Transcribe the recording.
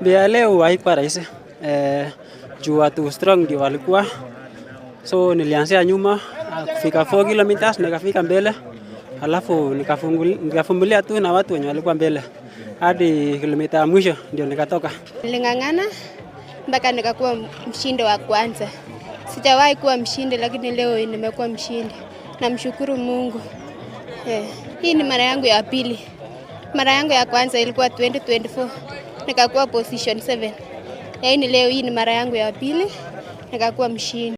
Mbio ya leo haikuwa rahisi juu watu strong ndio walikuwa, so nilianzia nyuma kufika 4 kilometers nikafika mbele, alafu nikafumbulia tu na watu wenye walikuwa mbele hadi kilomita ya mwisho ndio nikatoka. Niling'ang'ana mpaka nikakuwa mshindi wa kwanza. Sijawahi kuwa mshindi, lakini leo nimekuwa mshindi. Namshukuru Mungu. Hii ni mara yangu ya pili. Mara yangu ya kwanza ilikuwa 2024 nikakuwa position 7. Yaani leo hii ni mara yangu ya pili nikakuwa mshindi.